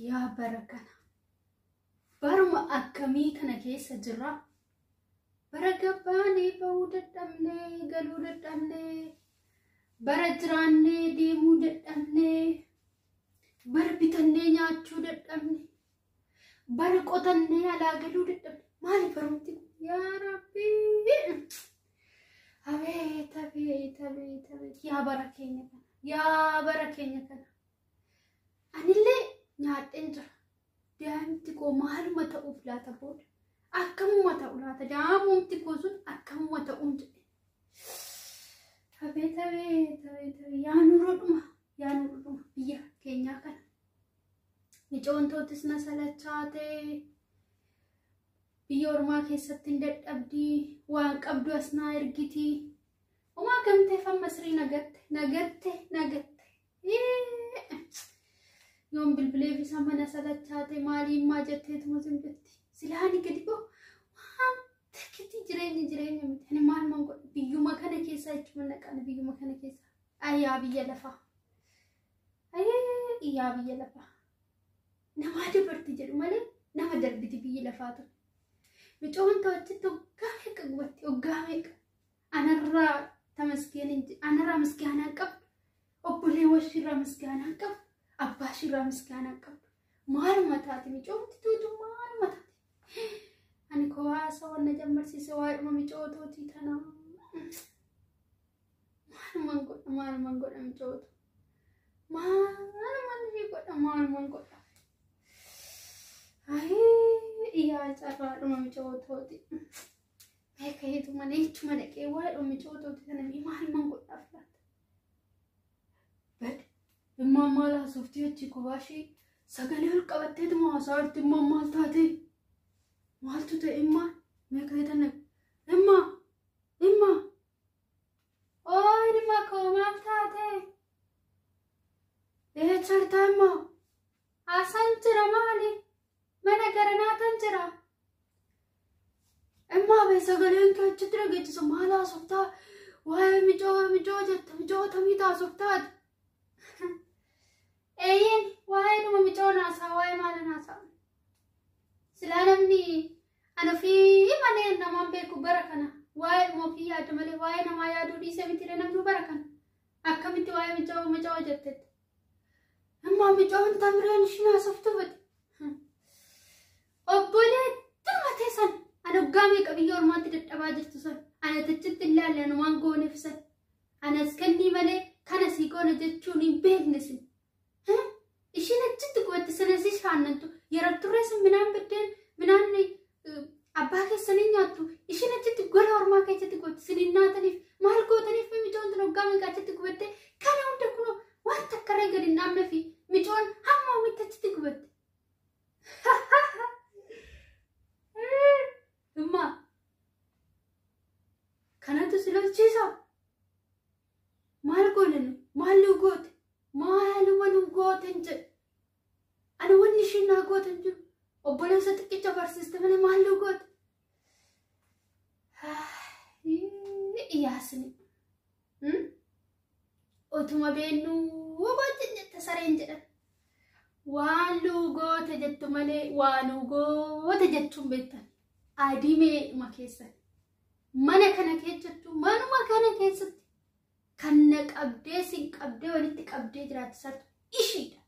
Yaa bara kana. Baruma akkamii kana keessa jirra? Bara gabbaanee bahuu dadhabnee, galuu dadhabnee, bara jiraannee deemuu dadhabnee, bara bitannee nyaachuu dadhabne, bara qotannee alaa galuu dadhabne. Maali barumti kun? Yaa Rabbii! Abeet, abeet, abeet, abeet. Yaa bara keenya kana. Yaa bara keenya kana. Anillee nyaadheen jira. Daa'imti koo maaluma ta'uuf laata booda? Akkamuma ta'u laata? Daa'imumti koo sun akkamuma ta'uun jedhe. Abeet, abeet, abeet, abeet. Yaa nuurodhuma, yaa nuurodhuma biyya keenyaa kana. Micoontootis na salachaatee. Biyya ormaa keessatti hin dadhabdii. Waan qabdu as naa ergitii. Homaa gamteef amma sirii nagatte, nagatte, nagatte. Yoon bilbileef isa mana salachaate maaliin maa jetteetuma simbitti. Silaa ani gadi ba'u waan takkitti jireenya jireenya miti. Ani maal man godha biyyuma kana keessaa jechuun naqaan biyyuma kana keessaa. Ayyaa biyya lafaa. Ayyaa biyya lafaa. Namaa dabarti jedhu malee nama darbiti biyyi lafaa tun. Micoon to'achitti hoggaa meeqa gubatti, hoggaa meeqa. Anarraa tamasgeen hin anarraa misgaanaa hin qabdu. Obboleewwan ishiirraa misgaanaa hin qabdu. Abbaa ishiirraa misgaanaa hin qabdu. Maaluma taate micoomti tuutu maaluma taate. Ani koo haasa wanna jammarsiise waa'eedhuma micootootii tanaa. Maaluman godha, maaluman godha micootu. Maaluman ishee godha, maaluman godha. Ayii yaa carraadhuma micootooti. Mee ka'eetu mana jechuma dhaqee waa'eedhuma micootooti tana mee maaluman godhaaf laata. Bad immaan maal haasoftii achi kophaa ishee sagalee ol qabatteetuma haasaa jirti, immaan maal taate? Maaltu ta'e immaan? Mee ka'eetan dhaqe. Immaa, immaa. Oo ilma koo maal taate? Eessa jirta immoo? Asan jira maali? Mana garanaatan jira. Immaa bee sagaleen kee achitti dhageessisu maal haasoftaa? Waa'ee micoo micoo jetta, micoo tamii taasoftaa ati? Eeyyeen, waa'ee dhuma micoo naasaa, waa'ee maala naasaa? Silaa namni ana ofii malee namaan beeku bara kana waa'ee dhuma ofii yaada malee waa'ee namaa yaaduu dhiisee miti namni bara kana. Akkamitti waa'ee micoo micoo jettetti? Ammaa micoon tamireen ishiin haasoftu fedhe. Obboleettuma teessan ana waggaa meeqa biyya ormaatti dadhabaa jirtu san ana tachitti hin laalle, ana waan gooneef san anas kennii malee kana sii goona jechuun hin beekne sin. Ishiin achitti gubatti sanas shaannantu yeroo turre sun midhaan biddeen midhaan abbaa keessanii nyaattu, ishiin achitti gola ormaa keessatti gubatti sin hin naataniif maal gootaniif? Micoon tun waggaa meeqa achitti gubatte, kana hunda kunoo waan takka irra gadi hin dhaabne fi micoon hamma omitti achitti gubatte. Immaa kanatu si lolchiisa? Maal goone nu? Maal nu goote? Maaluma nu goote hin jedhu. Ani wanni ishiin naa goote hin jiru. Obboleessa xiqqicha barsiiste malee maal nu goote? Iyaasni. Otuma beennuu wajjin jette sareen jedhan. Waan nu goote jettu malee waa nu goote jechuun beektan. Adimeedhuma keessan. Mana kana keessattuu, manuma kana keessatti kan na qabdee sin qabdee walitti qabdee jiraachisartu ishiidha.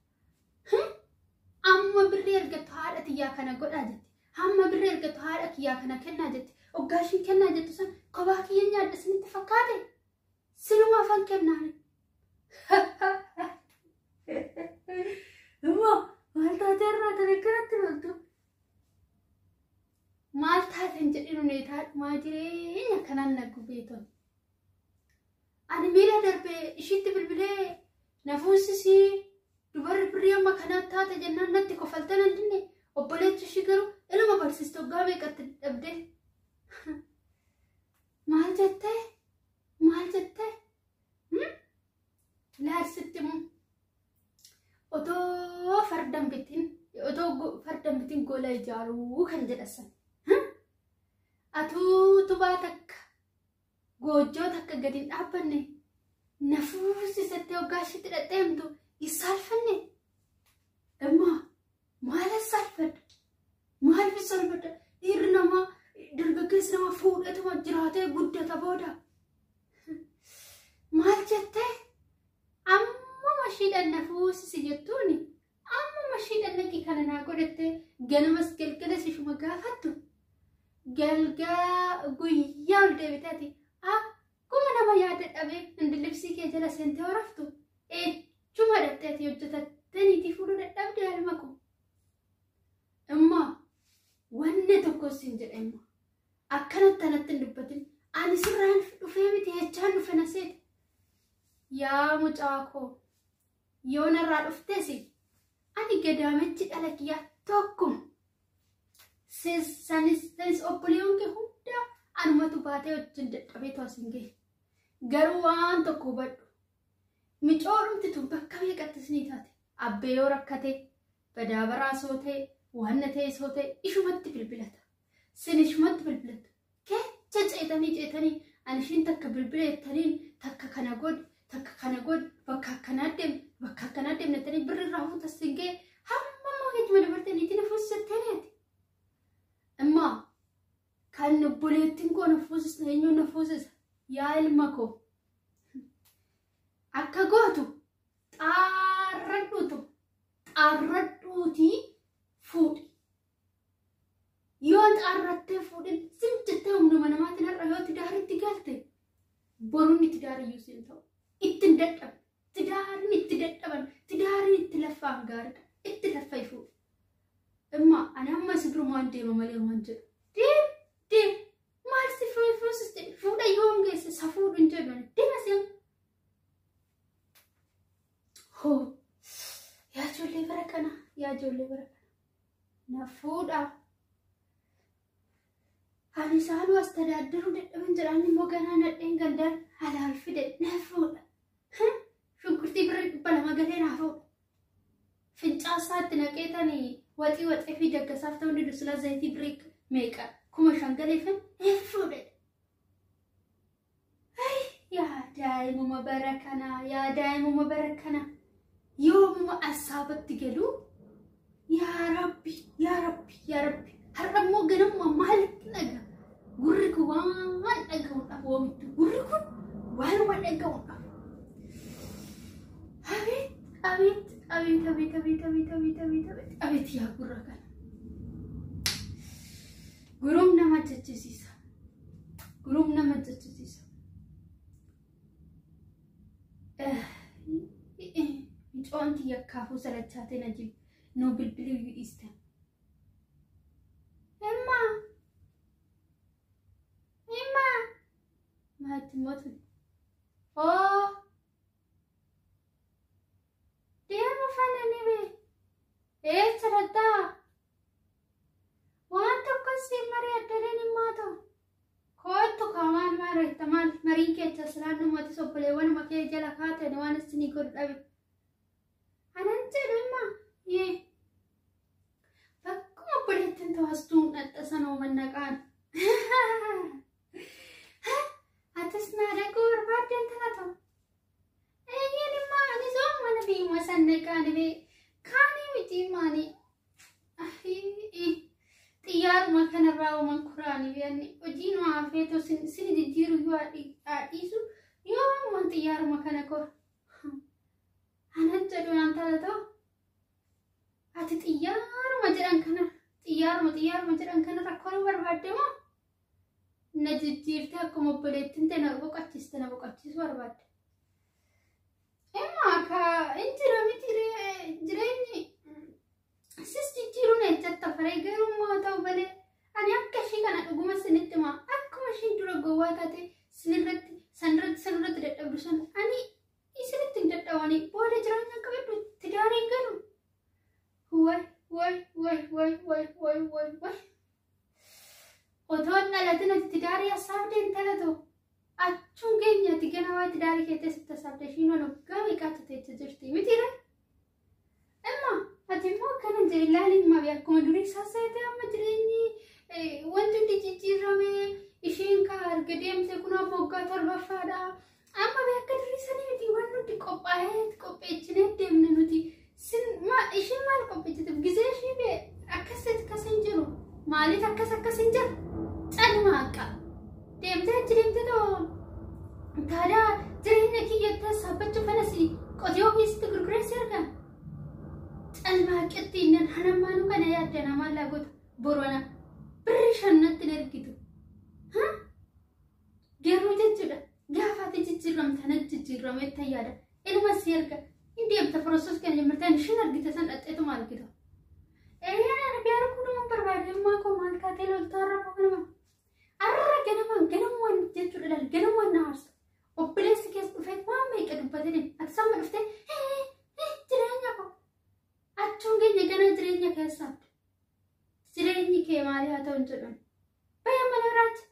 Amma birrii argattu haadha tiyyaa kana godhaa jetti. Hamma birrii argattu haadha kiyyaa kana kennaa jetti. Oggaa ishiin kennaa jettu san kophaa kiyya nyaadha isinitti fakkaate? Sinuma afaan kennaani. Immoo maal taatee irraa tan akkanatti loltu? Maal taateen jedhinu neetaadhumaa jireenya kanaan na gubeeton. Ani miila darbee ishiitti bilbilee na fuusisii dubarri birrii amma kanaa taate jennaan natti kofaltee nan dinne, obboleechi ishii garuu ilma barsiiste waggaa meeqatti dadhabdee. Maal jettee? Maal jettee? Laarsitti immoo otoo fardan bitin, otoo fardan bitin gola ijaaruu kan jedhasan. Atuu tubaa takka goojjoo takka gadi hin dhaabbanne, na fuusisattee waggaa ishiitti dhadhee himtu hin saalfanne. goota booda? Maal jettee? Ammuma ishiidhaan na fuusisi jettuuni. Ammuma ishiidhaan naqii kana naa godhattee ganamas galgalas ishuma gaafattu. Galgaa guyyaa ol deebiteeti. Akkuma nama yaada dhabee indilibsii kee jala seentee horaftu. Echuma dhaqxeeti hojjetattee niitii fuudhuu dadhabde elma koo. Immoo wanni tokko siin jedha immoo akkanatti anatti hin dubbatin ani sirraan dhufee miti jechaan dhufe na seete. Yaa mucaa koo yoo narraa dhuftes ani gadaamichi dhala kiyyaa tokkuma. Sanis sanis obboleewwan kee hundaa anumatu baatee wajjin dadhabee toos hin gahe. Garuu waan tokko hubadhu. Micoodhumti tun bakka meeqatti isinii taate? Abbee yoo rakkate, badaa baraa soo ta'e, waan na ta'e soo ta'e ishumatti bilbilata. Sin ishumatti bilbilata. Kecha ceetanii ceetanii ani ishiin takka bilbila jettaniin takka kana godhi, takka kana godhi, bakka akkanaa deemne, bakka akkanaa deemne jettanii birri irraa fuuta sin ga'e hamma immoo geejjiba dabartee niitii na fuusisettanii ati. Immoo kan obboleettiin koo na fuusisa eenyuun na fuusisa yaa ilma koo. Akka gootu xaarradhuutu xaarradhuutii fuudhi. Yoo xaarrattee fuudhin sim jettee humnuma namaatiin har'a yoo tidaaritti galte boruun itti daariyyuu siin ta'u. Ittiin dadhaban. Tidaarin itti dadhaban. Tidaarin itti laffaan gaariidha. Itti laffai fuudhi. Imma ani amma si birumaan deema malee waan jedhu. Deem deem maal si fuusiste fuudha yoom geesse sa fuudhu hin jedhu deema seem. Hoo yaa ijoollee bara kana yaa ijoollee bara kana na fuudhaa. Ani isaanuu astadaaddaruu dadhaban jedhaan immoo ganaa nadheen gandaan halaal fide na fuudha. Shunkurtii birrii 200 galee naa fuudha. Fincaa isaatti naqee tani waxii waxee fi daggasaaf ta'uu ni silaa zayitii birrii meeqa 5000 galeefin na fuudha. Yaa daa'imuma bara kanaa yaa daa'imuma bara kanaa yoomuma asaabatti galuu yaa rabbi yaa rabbi yaa rabbi har'a immoo ganamuma maalitti dhaga gurri kun waan dhaga'uudhaaf oomitu gurri kun waanuma dhaga'uudhaaf abeet abeet abeet abeet abeet abeet abeet abeet abeet abeet yaa gurra kana gurum nama jechisiisa gurum nama jechisiisa. Micoon tiyya kaafuu salachaatee na jibbe nuu bilbiluu iyyuu dhiiste. Emma! Emma! Maatti immoo tun. Oo! Deema fana ni bee. Eessa dhaqxaa? Waan tokko siin marii addaleen immoo ta'u. Kottu kaa maal maaretta maal mariin keessa silaan dhummatis obboleewwanuma kee jala kaatan waan isinii godhu dhabe. Anan jedhu imma yee bakkuma obboleettiin tawastuun dhadha sanoo mannaqaan. Atis naa dhaquu barbaaddeen tana ta'u. Eeyyeen imma ani soon mana biyyuma san dhaqaan bee kaanii miti maanii. Xiyyaaruma kanarraa uuman kuraani beekni hojii nu hafeetoo sin jijjiiru yoo dhiisu yoo uuman xiyyaaruma kana kora. Anan jedhu naan tala ta'u ati xiyyaaruma jedhan kana xiyyaaruma xiyyaaruma jedhan kanarra koruu barbaadde moo na jijjiirtee akkuma obboleettiin ta'e na boqochiiste na boqochiisuu barbaadde. Imma akka hin jira miti jireenyi sis jijjiiruun ejjatta faree garuu immoo ta'u malee ani akka ishii kana dhuguma sinitti himaa akkuma ishiin dura gowwaa taate sinirratti sanirratti sanirratti dadhabdu sana ani isinitti hin dadhabanii booda jireenya qabadhu tidaariin galu. Way way way way way way way way. Otoo hin dhalatin ati tidaarii hassaabdee intala ta'u. Achuun keenya ati gana waa tidaarii kee teessatti hassaabde ishiin waan waggaa meeqaatti teessee jirti miti ree? Emma ati immoo akkana hin jedhin laaliin mabi akkuma durii sasseete amma jireenyi wanti hundi jijjiirame isheen kaa erga deemte kun amma waggaa torbaffaadha. Amma bee akka durii sanii miti waan nuti qophaa'ee qopheechinee deemne nuti sin ma isheen maal qopheechite gizee ishee bee akkas akkas hin jiru maaliif akkas akkas hin jiru calma akka deemtee achi deemtee too Taadaa jireenya kiyyatti saabbachuu fanas qotiyoo keessatti gurguree si argaa. Calmaa qixxiinnan hanammaanuu kana yaadda namaan laagota borona birri shannatti hin ergitu. Garuu jechuudha gaafa ati jijjiiramte ana jijjiirame itti yaada. Ilma si erga hin deemta forosos kana jammartaan ishiin argite san dhaqxeetuma argita. Eeyyaan ani biyya arguu barbaade ammaa koo maal taatee loltaa irra kanuma. Arra ganamaan ganamumaan jechuudha laal ganamumaan na aarsa. Obboleessi keessa dhufee waan meeqa dubbatee deema. Ati samma dhuftee jireenya koo. Achuun keenya gana jireenya keessaa. Jireenyi kee maali haa ta'u hin jedhan. Bayya mana biraatti.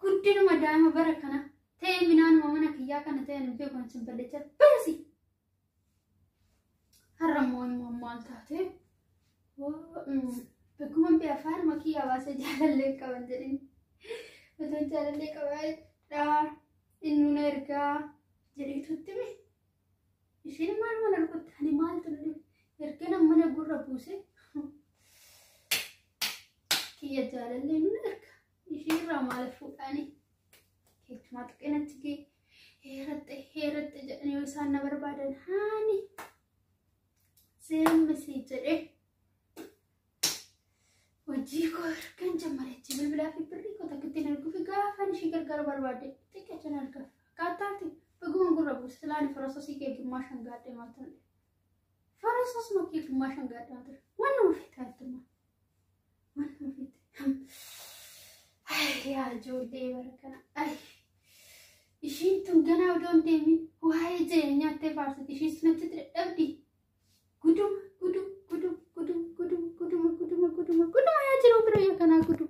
Guddinuma daa'ima bara kana ta'ee minaanuma mana kiyyaa kana ta'e nu beeku sin balleechaa bayasi. Har'a immoo immoo maal taate? Beekuma biyya afaanuma kiyyaa baasee jaalallee qaban jedhin. Otoo jaalallee qabaadhaa inni na ergaa jedheetutti mi? Isheen maal mana rukutte ani maaltu na dhibe? Erga mana gurra buuse kiyya jaalallee nu erga. Ishee irraa maal fuudhaani? Keessumaa xiqqeenatti gee heeratte heeratte jedhanii yoo isaan na barbaadan haani seemmisii jedhee hojii koo ergan jammareechi bilbilaa fi birrii koo takka ittiin arguu fi gaafan ishee gargaara barbaade xiqqeechan argaaf. Akkaataatti dhuguma gurra buuse silaan farasosii kee gimmaa shan gaadhee maal ta'e? Farasos makee gimmaa shan gaadhee maal ta'e? Waan feete argama. Waan feete. Ay yaa ijoollee bara kana. Ay ishiin tun ganaa odoo hin deemin waa'ee jireenyaatti faarsiti ishiin sunatti dadhabdi. Guduma gudum gudum gudum gudum guduma guduma guduma guduma yaa jiru bira yaa kanaa gudu.